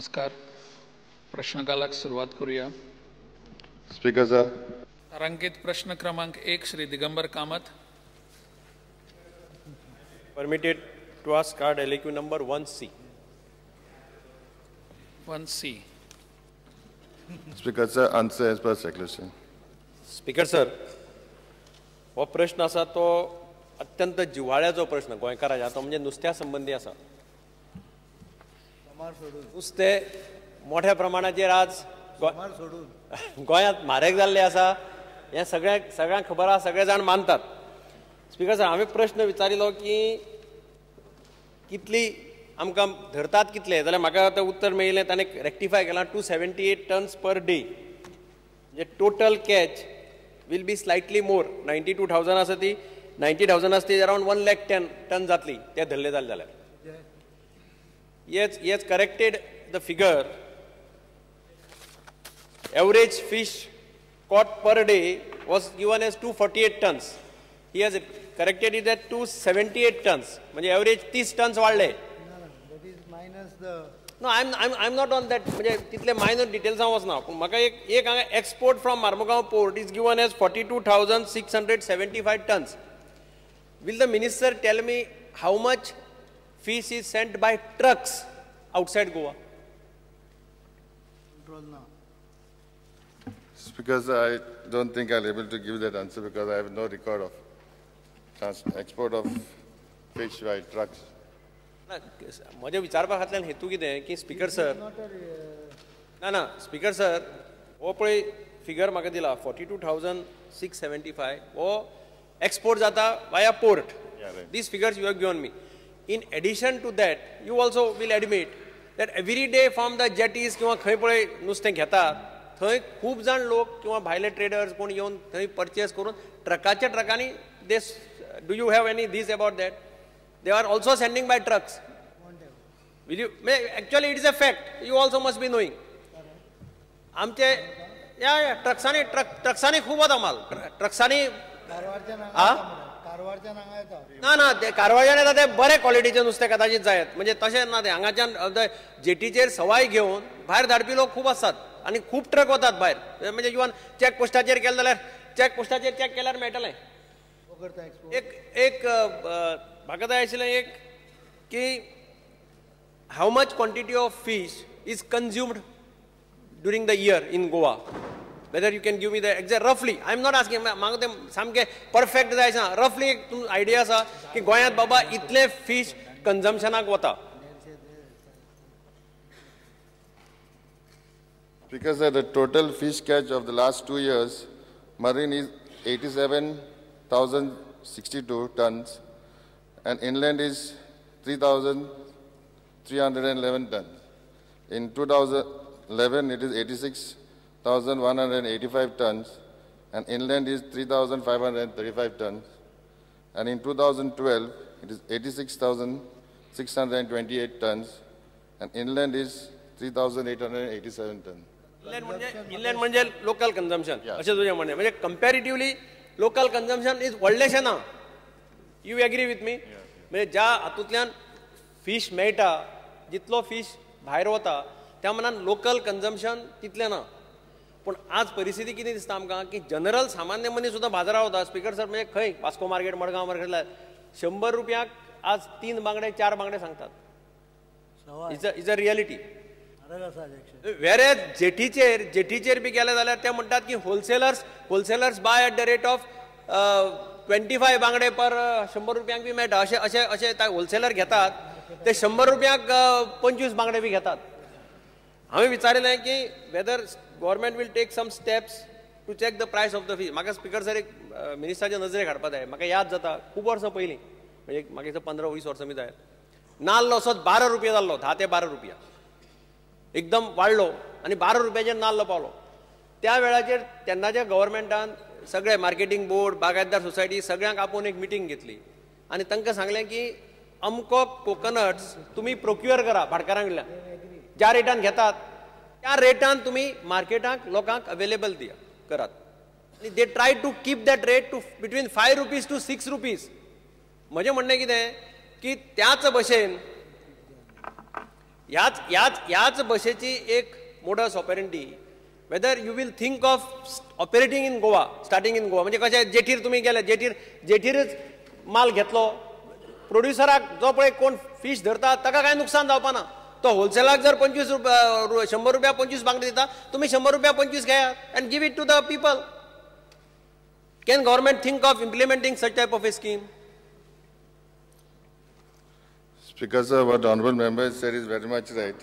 नमस्कार. प्रश्नकालाक सुरवात करूया. Speaker sir. तारांकित प्रश्न क्रमांक 1 Shri Digambar Kamat. Permitted to ask card LAQ number 1C. 1C. Speaker sir, answer as per circulation. Speaker sir, हो प्रश्न आसा तो अत्यंत जिव्हाळ्याचो प्रश्न गोंयकाराच्या, तो म्हणजे नुस्त्या संबंदी आसा. नुस्तें मोठ्या प्रमाणाचेर आज गोंयांत म्हारग जाल्लें आसा हें सगळ्यांक खबर आसा, सगळे जाण मानतात. स्पीकर सर, हांवें प्रश्न विचारिल्लो की कितली आमकां धरतात कितले, जाल्यार म्हाका आतां उत्तर मेळिल्लें, ताणें रेक्टिफाय केलां 278 टन्स पर डे, म्हणजे total catch will be slightly more. 92,000 आसा ती, 90,000 आसा ती अरावंड 1,10,000 टन जातली ते धरले जाले जाल्यार. Yes, corrected the figure. Average fish caught per day was given as 248 tons. He has corrected it at 278 tons. म्हणजे average 30 tons वाढले. That is minus the. No, I'm not on that. म्हणजे तितले minor details हांव वचना. पूण म्हाका एक हांगा export from Marmugao port is given as 42,675 tons. Will the minister tell me how much fish is sent by trucks outside Goa? Control now. Because I don't think I'll be able to give that answer because I have no record of export of fish by trucks. म्हज्या विचारपा खातल्यान हेतू कितें की speaker sir, ना ना speaker sir, हो पळय figure म्हाका दिला 42,675 हो एक्सपोर्ट जाता via port. These figures you have given me. In addition to that, you also will admit that every day from the jetties किंवा खंय पळय नुस्तें घेतात थंय खूब जाण लोक किंवा भायले ट्रेडर्स कोण येवन थंय परचेस करून ट्रकाच्या ट्रकांनी they. Do you have any this about that? They are also sending by trucks. Will you actually it is a fact, you also must be knowing. आमचे या ट्रक्सांनी ट्रक्सांनी खूब वता माल ट्रक्सांनी. ना ना ते कारवारच्यान येता ते बरे क्वॉलिटीचे नुस्तें कदाचित जायत, म्हणजे तशें ना ते हांगाच्यान जेटीचेर सवाय घेवन भायर धाडपी लोक खूब आसतात आनी खूब ट्रक वतात भायर. म्हणजे इवन चॅक पोस्टाचेर केलें जाल्यार चॅक पोस्टाचेर चॅक केल्यार मेळटलें. एक एक म्हाका जाय आशिल्लें एक की how much quantity of fish is consumed during the year in Goa, whether you can give me the exact रफली. I am not asking, म्हाका तें सामकें परफेक्ट जाय आसना, रफली एक आयडिया आसा की गोंयांत बाबा इतले फीश कन्जम्पशनाक वता. Because the total fish catch of the last 2 years, marine is 87,062 tons and inland is 3,311 tons. In 2011, it is 86,185 tons and inland is 3,535 tons. And in 2012, it is 86,628 tons and inland is 3,887 tons. Inland म्हणजे local consumption अशें तुजें म्हणणें, म्हणजे कम्पॅरेटिवली local consumption is व्हडलेशें ना. You agree with me? म्हणजे ज्या हातूंतल्यान फीश मेळटा, जितलो फीश भायर वता त्या मनान लोकल कन्जम्पशन तितलें ना. पूण आज परिस्थिती कितें दिसता आमकां की जनरल सामान्य मनीस सुद्दां बाजारां वता स्पीकर सर, म्हणजे खंय वास्को मार्केट, मडगांव मार्केट 100 रुपयांक आज 3 बांगडे 4 बांगडे सांगतात. Is a reality. वेरेज जेटीचेर बी गेले जाल्यार ते म्हणटात की wholesalers buy at the rate of 25 बांगडे पर 100 रुपयांक बी मेळटा. अशें अशें अशें होलसेलर घेतात ते 100 रुपयांक 25 बांगडे बी घेतात. हांवें विचारिल्लें की whether government will take some steps to check the price of the fish. म्हाका स्पीकर सर एक मिनिस्टराच्या नजरेक हाडपा जाय. म्हाका याद जाता खूब वर्सां पयलीं, म्हणजे म्हाका दिसता 15-20 वर्सां बी जाय, नाल्ल असोच 12 रुपया जाल्लो, 10 ते 12 रुपया एकदम वाडलो आनी 12 रुपयाचेर नाल्ल पावलो. त्या वेळाचेर तेन्नाच्या गव्हर्मेंटान सगळे मार्केटींग बोर्ड, बागायतदार सोसायटी सगळ्यांक आपोवन एक मिटींग घेतली आनी तांकां सांगलें की अमको कोकोनट्स तुमी प्रोक्युअर करा भाटकारां कडल्यान, ज्या रेटान घेतात त्या रेटान तुमी मार्केटाक लोकांक अवेलेबल दिया करात. आनी they try to keep that rate to between 5 rupees to 6 rupees. म्हजें म्हणणें कितें की त्याच भशेन ह्याच ह्याच ह्याच बशेची एक modus operandi, whether you will think of operating in Goa, starting in Goa. म्हणजे कशें, जेटीर तुमी गेले, जेटीर जेटीरच माल घेतलो, प्रोड्युसराक जो पळय कोण फीश धरता ताका कांय नुकसान जावपा ना. तो होलसेलाक जर 25 रुपया, 100 रुपया 25 बांगडे दिता, तुमी 100 रुपया 25 घेयात and give it to the people. Can government think of implementing such type of a scheme? Speaker sir, what the honorable member said is very much right.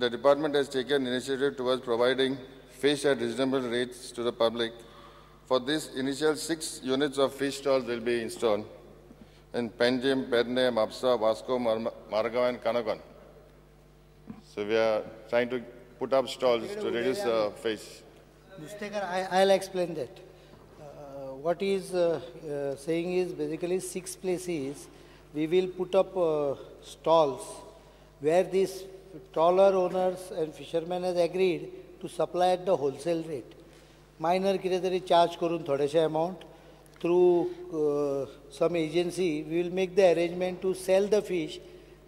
The department has taken initiative towards providing fish at reasonable rates to the public. For this, initial 6 units of fish stalls will be installed in Panjim, Pernem, Mapsa, Vasco, Margao and Canacona. So we are trying to put up stalls to reduce the fish. Nustekar, I'll explain that. What is saying is basically 6 places we will put up stalls where these trawler owners and fishermen has agreed to supply at the wholesale rate. Minor कितें तरी charge करून थोडेशे amount through some agency we will make the arrangement to sell the fish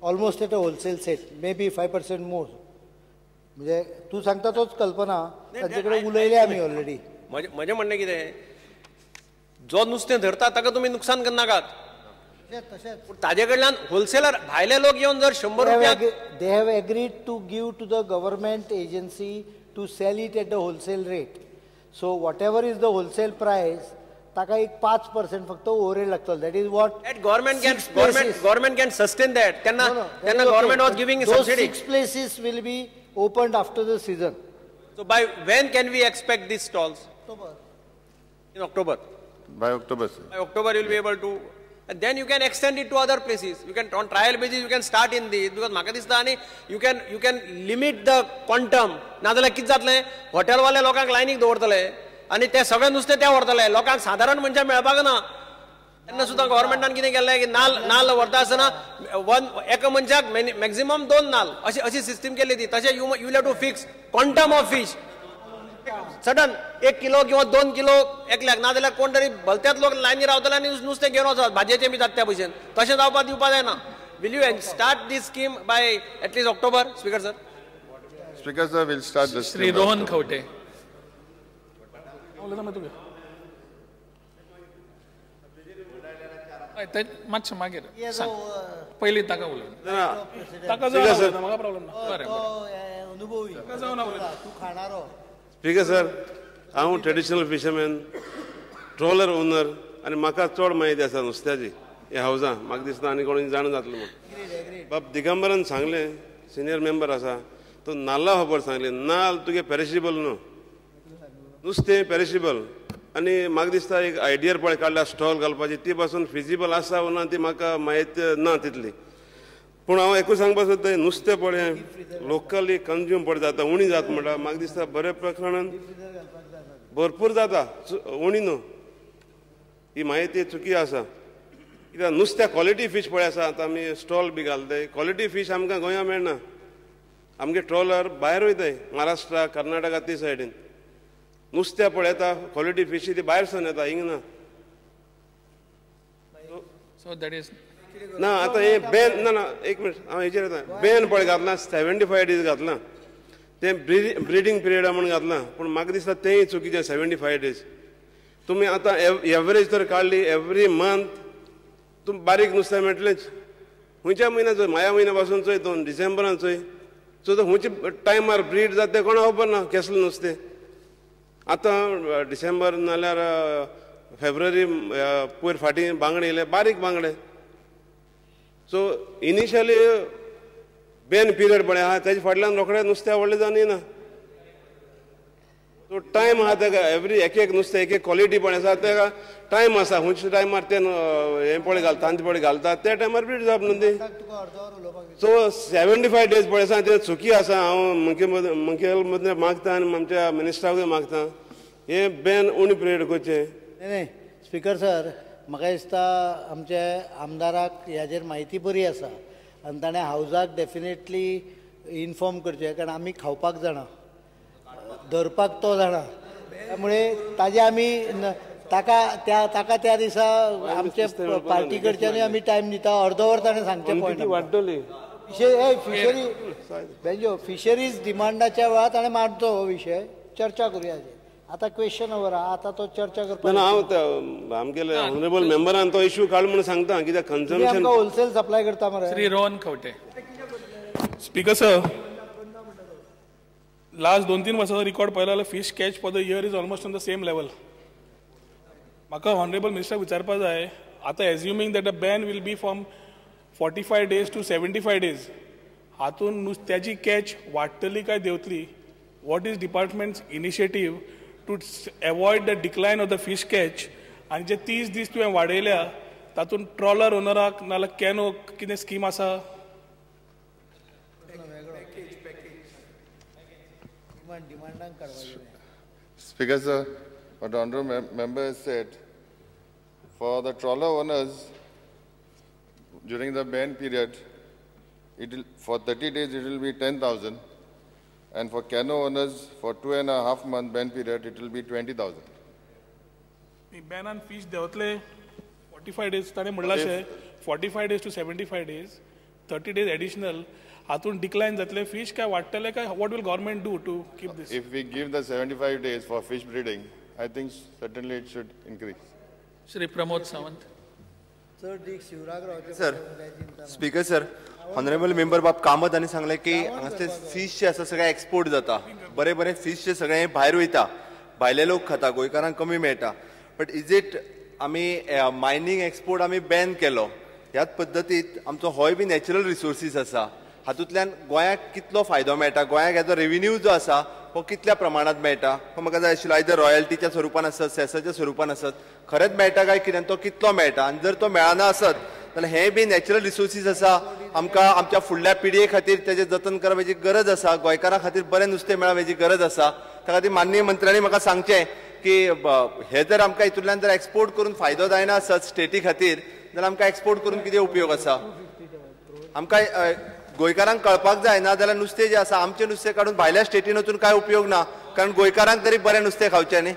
almost at a wholesale rate, maybe 5% more. म्हणजे तूं सांगता तोच कल्पना, तांचे कडेन उलयले आमी ऑलरेडी. म्हजें म्हणणें कितें, जो नुस्तें धरता ताका तुमी नुकसान करनाकात. तशेंच. पूण ताजे कडल्यान होलसेलर भायले लोक येवन जर 100 रुपया They have agreed to give to the government agency to sell it at the wholesale rate. So whatever is the wholesale price, ताका एक 5% फक्त ओवरहेड लागतलो. That is what That government can government can sustain that. तेन्ना तेन्ना government was giving subsidy. Six places will be opened after the season. So by when can we expect these stalls? October. In October. By October, sir. By October you will be able to, and then you can extend it to other places. You can, on trial basis, you can start in this, because म्हाका दिसता आनी you can limit the quantum. नाजाल्यार कितें जातलें, हॉटेलवाले लोकांक लायनीक दवरतले आनी ते सगळें नुस्तें ते व्हरतले, लोकांक सादारण मनशां मेळपाक ना. तेन्ना सुद्दां गव्हर्मेंटान कितें केल्लें की नाल नाल व्हरता आसतना वन एका मनशाक मॅक्झिमम दोन नाल अशी अशी सिस्टीम केली ती. तशें you have to fix quantum of fish sudden, 1 kilo किंवा 2 किलो एकल्याक. नाजाल्यार कोण तरी भलत्याच लोक लायनी रावतले आनी नुस्तें घेवन वचत भाजयेचें बी जाता त्या भशेन. तशें जावपाक दिवपाक जायना. Will you start this scheme by at least October, Speaker sir? Speaker sir, we'll start the Shri scheme by Rohan October. Khaunte. उलयता मागीर तुगे. हय, ते मातशें मागीर सांग, पयलीं ताका उलय. ताका जावन उलयता, म्हाका प्रॉब्लेम ना. बरें. तो अनुभवी जावन उलयता. तूं खाणारो. स्पीकर सर, हांव ट्रेडिशनल फिशरमॅन, ट्रॉलर ओनर आनी म्हाका चड म्हायती आसा नुस्त्याची. हे हावजां म्हाका दिसता आनी कोण जाणा जातलो म्हूण. बाब दिगंबरान सांगलें, सिनियर मेंबर आसा तो, नाल्ला खबर सांगली. नाल तुगे पेरिशेबल न्हू, नुस्तें पेरिशेबल. आनी म्हाका दिसता एक आयडिया पळय काडल्या स्टॉल घालपाची, ती पासून फिजिबल आसा वो ना ती म्हाका म्हायती ना तितली. पूण हांव एकूच सांगपाक सोदता, नुस्तें पळय लोकली कंज्यूम पळय जाता, उणी जाता म्हणटा. म्हाका दिसता बऱ्या प्रकरणान भरपूर जाता, उणी न्हू. ही म्हायती चुकी आसा, कित्याक नुस्त्या क्वॉलिटी फीश पळय आसा. आतां आमी स्टॉल बी घालताय, क्वॉलिटी फीश आमकां गोंया मेळना. आमगे ट्रॉलर भायर वयताय, महाराष्ट्रा, कर्नाटका ती सायडीन. नुस्त्या पळयता क्वॉलिटी फिशी ती भायर सून येता, हिंग ना. सो that is ना आतां हे बॅन ना. ना, एक मिनट, हांव हेचेर येता. बॅन पळय घातलां, 75 डेज घातलां, तें ब्रिडींग पिरियड म्हूण घातलां. पूण म्हाका दिसता तेंय चुकीचें. 75 डेज तुमी आतां एवरेज तर काडली, एवरी मंथ तुमी बारीक नुस्तें मेळटलेंच. खंयच्या म्हयन्यात चोय, माया म्हयन्या पासून चोय तूं, डिसेंबरान चोय, सो तो खंयच्या टायमार ब्रीड जाता तें कोणाक खबर ना. केसलें नुस्तें आतां डिसेंबर नाल्यार फेब्रुवारी पयर फाटीं बांगडे येयले, बारीक बांगडे. सो इनिशियली बॅन पिरियड पळय आहा, तेजे फाटल्यान रोखडें नुस्तें व्हडलें जावन येना. सो टायम आहा तेका, एवरी एक एक नुस्तें एक एक क्वॉलिटी पळय आसा, तेका टायम आसा. खंयच्या टायमार तें हें पळय घालता, तांती पळय घालता, त्या टायमार ब्रीड जावप न्हू ती. तुका अर्दवर उलोवपाक. सो 75 डेज पळय आसा तें चुकी आसा. हांव मुखेल मंत्री मागता आनी आमच्या मिनिस्टराकूय मागता, हें बॅन उणी पिरियड करचें. न्ही न्ही, स्पीकर सर, म्हाका दिसता आमच्या आमदाराक ह्याचेर म्हायती बरी आसा आनी ताणें हावजाक डेफिनेटली इन्फॉर्म करचें, कारण आमी खावपाक जाणा, धरपाक तो जाणा. त्यामुळे ताजे आमी ताका त्या ताका त्या दिसा आमचे पार्टी कडच्यानूय आमी टायम दिता. अर्दवर ताणें सांगचें पॉयंट. वाडटली. फिशरी बेंजो फिशरीज डिमांडाच्या वेळार ताणें मांडचो हो विशय, चर्चा करुया. आतां क्वेश्चन ओवर आतां तो चर्चा करपाक ना. हांव आमगेले ऑनरेबल मेंबरान तो इश्यू काड म्हणून सांगता कित्याक कन्जम्पशन होलसेल सप्लाय करता मरे. Shri Rohan Khaunte. Speaker sir, last 2-3 वर्सांचो रिकॉर्ड पळयलो जाल्यार fish catch for the year is almost on the same level. म्हाका ऑनरेबल मिनिस्टराक विचारपाक जाय, आतां assuming that the ban will be from 45 days to 75 days, हातून नुस्त्याची कॅच वाडटली काय देंवतली? What is department's initiative to avoid the decline of the fish catch? आनी जे 30 दीस तुवें वाडयल्या तातूंत ट्रॉलर ओनराक नाजाल्यार कॅनो कितें स्कीम आसा? Speaker sir, what the honorable member has said, for the trawler owners, during the ban period, it will, for 30 days it will be 10,000, and for canoe owners, for 2.5 month ban period, it will be 20,000. Ban on fish देंवतले 45 days, ताणें म्हणलां अशें 45 days to 75 days, 30 days additional, हातून डिक्लायन जातले fish काय वाडटले काय? What will government do to keep this? If we give the 75 days for fish breeding, I think certainly it should increase. Shri Pramod Sawant. Sir, speaker sir, honourable member बाब कामत हांणी सांगलें की हांगासले fish जे आसा सगळे export जाता, बरे बरे fish जे सगळे भायर वयता, भायले लोक खाता, गोंयकारांक कमी मेळटा. बट is it आमी मायनींग एक्सपोर्ट आमी बॅन केलो, ह्याच पद्दतीत आमचो होय बी नॅचरल रिसोर्सीस आसा, हातूंतल्यान गोंयाक कितलो फायदो मेळटा, गोंयाक हेजो रेविन्यू जो आसा हो कितल्या प्रमाणांत मेळटा, हो म्हाका जाय आशिल्लो. आयदर रॉयल्टीच्या स्वरुपान आसत, सेसाच्या स्वरुपान आसत, खरेंच मेळटा काय कितें, तो कितलो मेळटा, आनी जर तो मेळना आसत जाल्यार हे बी नॅचरल रिसोर्सीस आसा, आमकां आमच्या फुडल्या पिळगे खातीर तेजें जतन करपाची गरज आसा, गोंयकारां खातीर बरें नुस्तें मेळपाची गरज आसा. त्या खातीर माननीय मंत्र्यांनी म्हाका सांगचें की हे जर आमकां हितूंतल्यान जर एक्सपोर्ट करून फायदो जायना आसत स्टेटी खातीर, जाल्यार आमकां एक्सपोर्ट करून कितें उपयोग आसा? आमकां गोंयकारांक कळपाक जाय, ना जाल्यार नुस्तें जें आसा आमचें नुस्तें काडून भायल्या स्टेटीन वचून कांय उपयोग ना, कारण गोंयकारांक तरी बरें नुस्तें खावचें न्ही.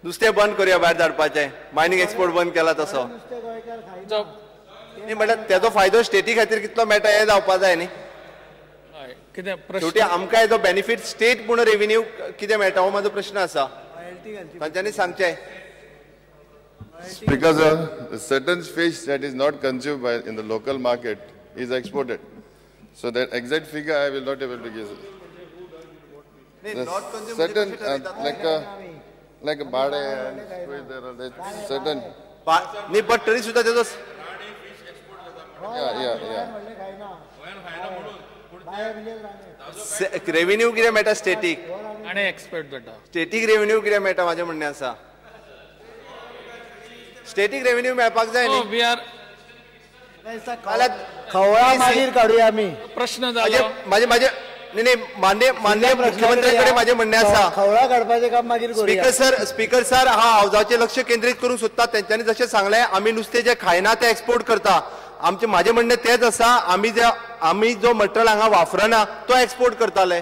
नुस्तें बंद करुया भायर धाडपाचें, मायनींग एक्सपोर्ट बंद केला तसो न्ही, म्हणल्यार तेजो फायदो स्टेटी खातीर कितलो मेळटा हें जावपा जाय न्ही. शेवटी आमकां हेजो बेनिफीट स्टेट म्हूण रेविन्यू कितें मेळटा हो म्हाजो प्रश्न आसा, तांच्यांनी सांगचें. Speaker sir, certain fish that is not consumed by in the local market is exported. So that exact figure I will not able to give. Certain like a bade and squid, there are certain. नाही, but तरी सुद्धा त्याचा. Yeah, yeah. Revenue कितें मेळटा static आनी export जाता, static revenue कितें मेळटा म्हाजें म्हणणें आसा, स्टेटीक रेव्हेन्यू मेळपाक जाय न्ही. We are खवळा मागीर काडुया आमी प्रश्न जालो. माझे माझे नाही नाही मान्य मान्य मुख्यमंत्र्यांकडे माझे म्हणणे आसा, खवळा काडपाचें काम मागीर करूया. स्पीकर सर हा हावजाचें लक्ष केंद्रीत करूंक सोदता. तेंच्यांनी जशें सांगलें आमी नुस्तें जें खायना तें एक्सपोर्ट करता, आमचें म्हाजें म्हणणें तेंच आसा, आमी जो मटेरियल हांगा वापरना तो एक्सपोर्ट करताले,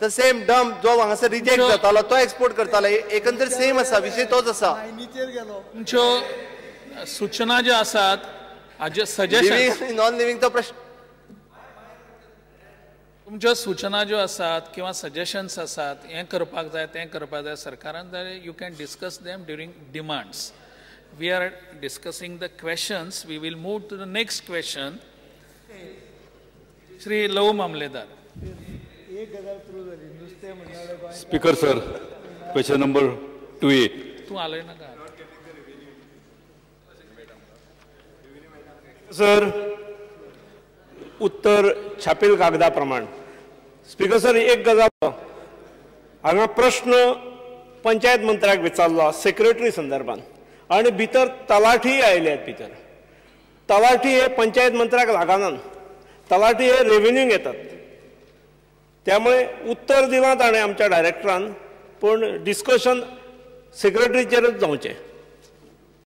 तर सेम डम जो हांगासर रिजेक्ट जातालो तो एक्सपोर्ट करताले, एकंदर सेम आसा, विशय तोच आसा. तुमच्यो सुचना ज्यो आसात सजेशन नॉन लिव्हिंगचो प्रश्न, तुमच्यो सूचना ज्यो आसात किंवा सजेशन्स आसात हें करपाक जाय तें करपाक जाय सरकारान जाल्यार you can discuss them during demands. We are discussing the questions. We will move to the next question. Shri Lavoo Mamledar. Speaker sir, question number 2A. तूं आलय नाका. सर, उत्तर छापील कागदा प्रमाण. स्पीकर सर, एक गजाल हांगा प्रश्न पंचायत मंत्र्याक विचारलो सेक्रेटरी संदर्भात, आनी भितर तलाठी आयल्यात. भितर तलाठी हे पंचायत मंत्र्याक लागनात, तलाठी हे रेव्हेन्यूक येतात. त्यामुळे उत्तर दिलां ताणें आमच्या डायरेक्टरान, पूण डिस्कशन सेक्रेटरीचेरच जावचें.